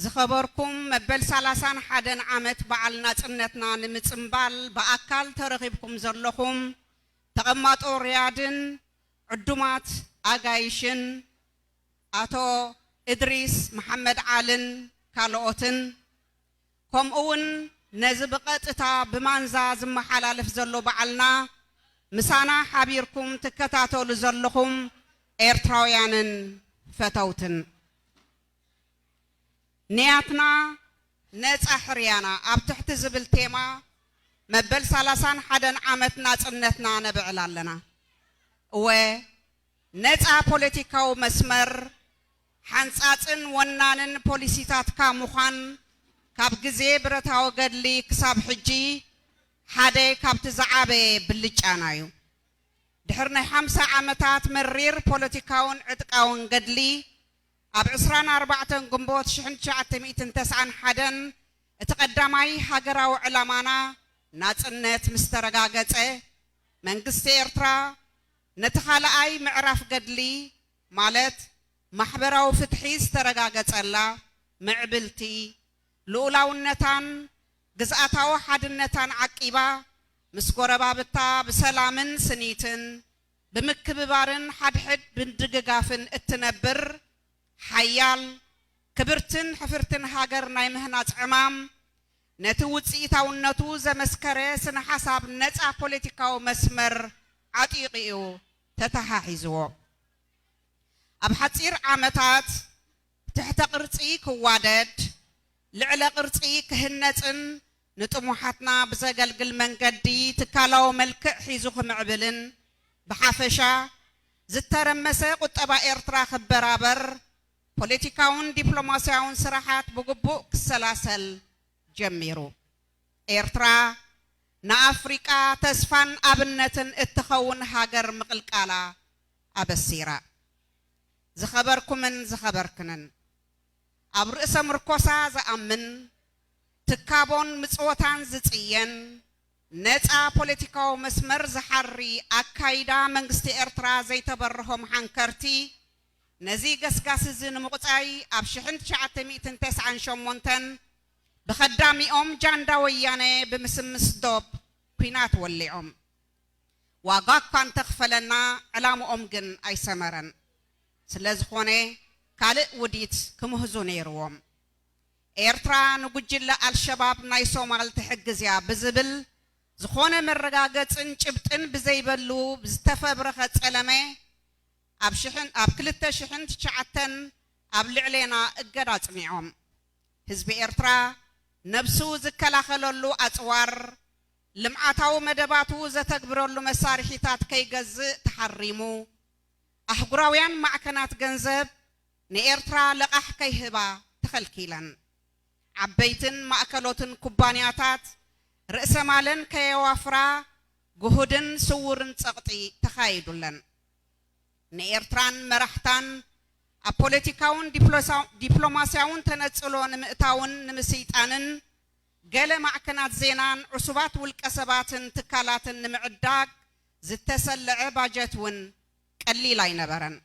ዝኸበርኩም መበል ሰላሳን ሓደን ዓመት በዓል ናጽነትና ንምጽንባል ብኣካል ተረኺብኩም ዘለኹም ተቐማጦ ሪያድን ዕዱማት ኣጋይሽን ኣቶ እድሪስ መሓመድ ዓልን ካልኦትን፣ ከምኡ እውን ነዚ ብቐጥታ ብማንዛ ዝመሓላለፍ ዘሎ በዓልና ምሳና ሓቢርኩም ትከታተሉ ዘለኹም ኤርትራውያንን ፈተውትን። ንያትና ነጻ ሕርያና ኣብ ትሕቲ ዝብል ቴማ መበል ሰላሳን ሓደን ዓመት ናጽነትና ነብዕል ኣለና። እወ፣ ነጻ ፖለቲካዊ መስመር፣ ሓንጻጽን ወናንን ፖሊሲታትካ ምዃን ካብ ግዜ ብረታዊ ገድሊ ክሳብ ሕጂ ሓደ ካብቲ ዝዓበየ ብልጫና እዩ። ድሕሪ ናይ ሓምሳ ዓመታት መሪር ፖለቲካውን ዕጥቃውን ገድሊ፣ ኣብ ዕስራን ኣርባዕተን ግንቦት ሽሕን ትሽዓተ ሚእትን ተስዓን ሓደን እቲ ቀዳማይ ሃገራዊ ዕላማና ናጽነት ምስ ተረጋገጸ፣ መንግስቲ ኤርትራ ነቲ ካልኣይ ምዕራፍ ገድሊ፣ ማለት ማሕበራዊ ፍትሒ ዝተረጋገጸላ ምዕብልቲ፣ ልኡላውነታን ግዝኣታዊ ሓድነታን ዓቂባ፣ ምስ ጎረባብታ ብሰላምን ስኒትን፣ ብምክብባርን ሓድሕድ ብምድግጋፍን እትነብር ሓያል፣ ክብርትን ሕፍርትን ሃገር ናይ ምህናጽ ዕማም፣ ነቲ ውጽኢታውነቱ ዘመስከረ ስነ ሓሳብ ነጻ ፖለቲካዊ መስመር ዓጢቑ እዩ ተተሓሒዝዎ። ኣብ ሓጺር ዓመታት ትሕተ ቅርጺ ክዋደድ፣ ልዕለ ቅርጺ ክህነጽን ንጥሙሓትና ብዘገልግል መንገዲ ትካላዊ መልክዕ ሒዙ ክምዕብልን፣ ብሓፈሻ ዝተረመሰ ቁጠባ ኤርትራ ክበራበር፣ ፖለቲካውን ዲፕሎማስያውን ስራሓት ብግቡእ ክሰላሰል ጀሚሩ። ኤርትራ ንኣፍሪቃ ተስፋን ኣብነትን እትኸውን ሃገር ምቕልቃላ ኣበሲራ። ዝኸበርኩምን ዝኸበርክንን፣ ኣብ ርእሰ ምርኮሳ ዝኣምን፣ ትካቦን ምጽወታን ዝጽየን፣ ነጻ ፖለቲካዊ መስመር ዝሓሪ ኣካይዳ መንግስቲ ኤርትራ ዘይተበርሆም ሓንከርቲ፣ ነዚ ገስጋስ እዚ ንምቑጻይ ኣብ ሽሕን ትሽዓተ ሚእትን ተስዓን ሸሞንተን ብኸዳሚኦም ጃንዳ ወያነ ብምስምስ ዶብ ኲናት ወሊዖም። ዋጋ እኳ እንተኽፈለና፣ ዕላምኦም ግን ኣይሰመረን። ስለ ዝኾነ፣ ካልእ ውዲት ክምህዙ ነይርዎም። ኤርትራ ንጉጅለ ኣልሸባብ ናይ ሶማል ትሕግዝ እያ ብዝብል ዝኾነ መረጋገጽን ጭብጥን ብዘይበሉ ዝተፈብረኸ ጸለመ፣ ኣብ ሽሕን፣ ኣብ ክልተ ሽሕን ትሽዓተን ኣብ ልዕሌና እገዳ ኣጽኒዖም። ህዝቢ ኤርትራ ነብሱ ዝከላኸለሉ ኣጽዋር፣ ልምዓታዊ መደባቱ ዘተግብረሉ መሳርሒታት ከይገዝእ ተሓሪሙ፣ ኣህጉራውያን ማዕከናት ገንዘብ ንኤርትራ ለቓሕ ከይህባ ተኸልኪለን። ዓበይትን ማእከሎትን ኩባንያታት ርእሰ ማለን ከየዋፍራ ግሁድን ስዉርን ጸቕጢ ተኻይዱለን። ንኤርትራን መራሕታን ኣብ ፖለቲካውን ዲፕሎሳ-፣ ዲፕሎማስያውን ተነጽሎ ንምእታውን ንምስይጣንን፣ ገለ ማዕከናት ዜናን ዕሱባት ውልቀ ሰባትን ትካላትን ንምዕዳግ ዝተሰለዐ ባጀት እውን ቀሊል ኣይነበረን።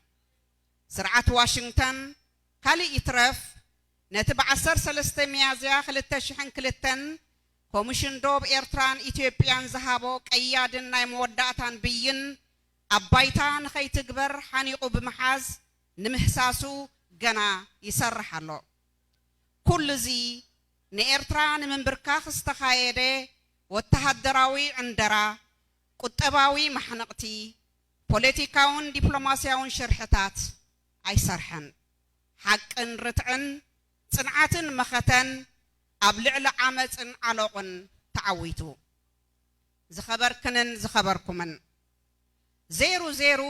ስርዓት ዋሽንግተን ካልእ ይትረፍ፣ ነቲ ብ ዓሰርተ ሰለስተ ሚያዝያ ክልተ ሽሕን ክልተን ኮሚሽን ዶብ ኤርትራን ኢትዮጵያን ዝሃቦ ቀያድን ናይ መወዳእታን ብይን ኣብ ባይታ ንኸይትግበር ሓኒቑ ብምሓዝ፣ ንምህሳሱ ገና ይሰርሕ ኣሎ። ኩሉ እዚ ንኤርትራ ንምንብርካኽ ዝተኻየደ ወተሃደራዊ ዕንደራ፣ ቁጠባዊ ማሕነቕቲ፣ ፖለቲካውን ዲፕሎማስያውን ሽርሕታት ኣይሰርሐን። ሓቅን ርትዕን፣ ጽንዓትን መኸተን ኣብ ልዕሊ ዓመጽን ዓሎቕን ተዓዊቱ። ዝኸበርክንን ዝኸበርኩምን፣ ዜሩ ዜሩ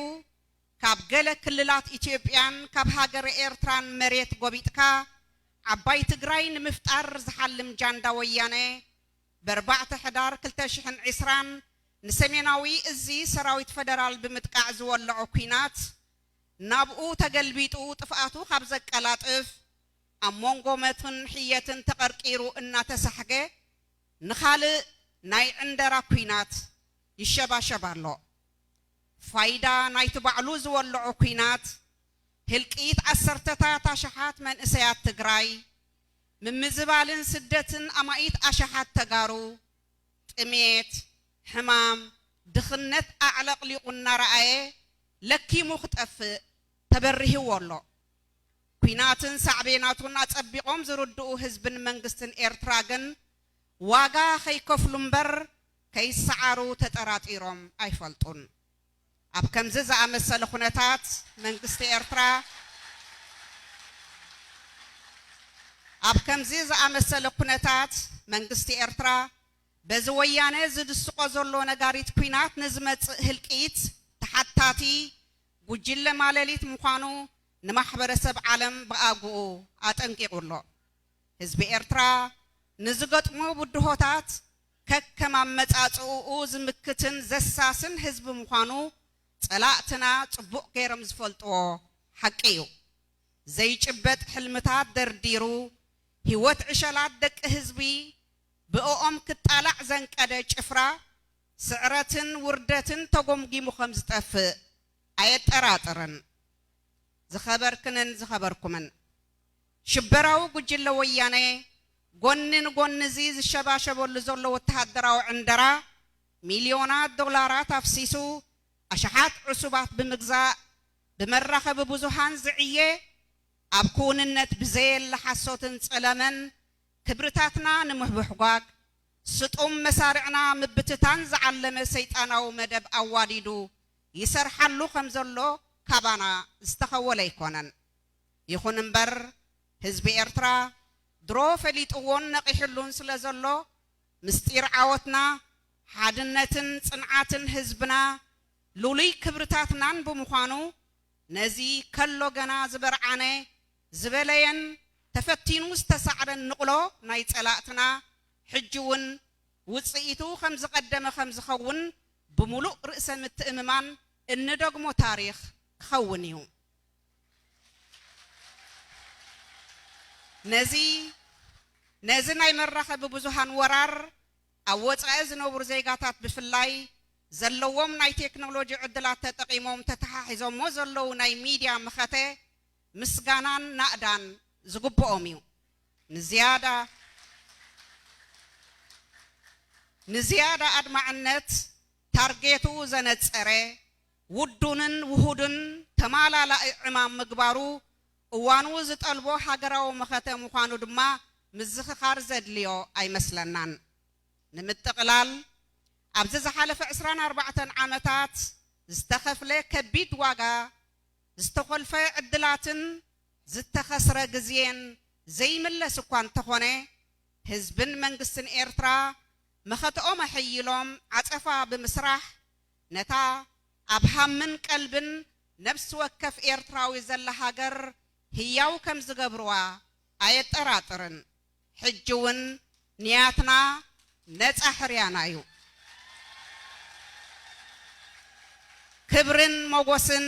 ካብ ገለ ክልላት ኢትዮጵያን ካብ ሃገረ ኤርትራን መሬት ጎቢጥካ ዓባይ ትግራይ ንምፍጣር ዝሓልም ጃንዳ ወያነ፣ ብ ኣርባዕተ ሕዳር ክልተ ሽሕን ዕስራን ንሰሜናዊ እዚ ሰራዊት ፈደራል ብምጥቃዕ ዝወለዖ ኲናት፣ ናብኡ ተገልቢጡ ጥፍኣቱ ካብ ዘቀላጥፍ፣ ኣብ መንጎ ሞትን ሕየትን ተቐርቂሩ እናተሳሕገ፣ ንኻልእ ናይ ዕንደራ ኲናት ይሸባሸብ ኣሎ። ፋይዳ ናይቲ ባዕሉ ዝወለዖ ኲናት፣ ህልቂት ዓሰርተታት ኣሽሓት መንእሰያት ትግራይ፣ ምምዝባልን ስደትን ኣማኢት ኣሽሓት ተጋሩ ጥሜት፣ ሕማም፣ ድኽነት ኣዕለቕሊቑ እናረኣየ ለኪሙ ክጠፍእ ተበሪህዎ ኣሎ። ኲናትን ሳዕቤናቱን ኣጸቢቖም ዝርድኡ ህዝብን መንግስትን ኤርትራ ግን ዋጋ ከይከፍሉ እምበር ከይሰዓሩ ተጠራጢሮም ኣይፈልጡን። ኣብ ከምዚ ዝኣመሰለ ኩነታት መንግስቲ ኤርትራ ኣብ ከምዚ ዝኣመሰለ ኩነታት መንግስቲ ኤርትራ በዚ ወያነ ዝድስቆ ዘሎ ነጋሪት ኲናት ንዝመጽእ ህልቂት ተሓታቲ ጉጅለ ማለሊት ምዃኑ ንማሕበረሰብ ዓለም ብኣግኡ ኣጠንቂቑ ኣሎ። ህዝቢ ኤርትራ ንዝገጥሞ ብድሆታት ከከም ኣመጻጽእኡ ዝምክትን ዘሳስን ህዝቢ ምዃኑ ጸላእትና ጽቡቕ ገይሮም ዝፈልጥዎ ሓቂ እዩ። ዘይጭበጥ ሕልምታት ደርዲሩ፣ ህይወት ዕሸላት ደቂ ህዝቢ ብእኦም ክጣላዕ ዘንቀደ ጭፍራ፣ ስዕረትን ውርደትን ተጎምጊሙ ከም ዝጠፍእ ኣየጠራጥርን። ዝኸበርክንን ዝኸበርኩምን፣ ሽበራዊ ጉጅለ ወያነ ጎኒ ንጎኒ እዚ ዝሸባሸበሉ ዘሎ ወተሃደራዊ ዕንደራ፣ ሚልዮናት ዶላራት ኣፍሲሱ፣ ኣሽሓት ዕሱባት ብምግዛእ፣ ብመራኸቢ ብዙሃን ዝዕየ፣ ኣብ ክውንነት ብዘየለ ሓሶትን ጸለመን ክብርታትና ንምሕብሕጓግ፣ ስጡም መሳርዕና ምብትታን ዝዓለመ ሰይጣናዊ መደብ ኣዋዲዱ ይሰርሓሉ ከም ዘሎ ካባና ዝተኸወለ ኣይኮነን። ይኹን እምበር፣ ህዝቢ ኤርትራ ድሮ ፈሊጥዎን ነቒሕሉን ስለ ዘሎ፣ ምስጢር ዓወትና፣ ሓድነትን ጽንዓትን ህዝብና፣ ልሉይ ክብርታትናን ብምዃኑ፣ ነዚ ከሎ ገና ዝበርዓነ፣ ዝበለየን ተፈቲኑ ዝተሳዕረን ንቕሎ ናይ ጸላእትና፣ ሕጂ እውን ውጽኢቱ ከም ዝቐደመ ከም ዝኸውን ብምሉእ ርእሰ ምትእምማን እንደግሞ ታሪኽ ክኸውን እዩ። ነዚ፣ ነዚ ናይ መራኸቢ ብዙሃን ወራር ኣብ ወጻኢ ዝነብሩ ዜጋታት ብፍላይ ዘለዎም ናይ ቴክኖሎጂ ዕድላት ተጠቒሞም ተተሓሒዞሞ ዘለዉ ናይ ሚድያ መኸተ ምስጋናን ናእዳን ዝግብኦም እዩ። ንዝያዳ፣ ንዝያዳ ኣድማዕነት ታርጌቱ ዘነጸረ፣ ውዱንን ውሁድን ተማላላኢ ዕማም ምግባሩ እዋኑ ዝጠልቦ ሃገራዊ መኸተ ምዃኑ ድማ ምዝኽኻር ዘድልዮ ኣይመስለናን። ንምጥቕላል፣ ኣብዚ ዝሓለፈ ዕስራን ኣርባዕተን ዓመታት ዝተኸፍለ ከቢድ ዋጋ፣ ዝተኾልፈ ዕድላትን ዝተኸስረ ግዜን ዘይምለስ እኳ እንተኾነ፣ ህዝብን መንግስትን ኤርትራ መኸተኦም ኣሐይሎም ዓጸፋ ብምስራሕ፣ ነታ ኣብ ሃምን ቀልብን ነፍሲ ወከፍ ኤርትራዊ ዘላ ሃገር ህያው ከም ዝገብርዋ ኣየጠራጥርን። ሕጂ እውን ንያትና ነጻ ሕርያና እዩ። ክብርን ሞጎስን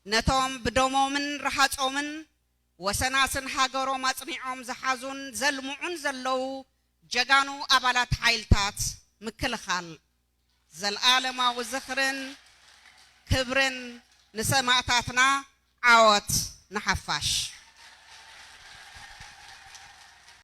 ነቶም ብደሞምን ረሃጾምን ወሰናስን ሃገሮም ኣጽኒዖም ዝሓዙን ዘልምዑን ዘለዉ ጀጋኑ ኣባላት ሓይልታት ምክልኻል። ዘልኣለማዊ ዝኽርን ክብርን ንሰማእታትና። ዓወት ንሓፋሽ።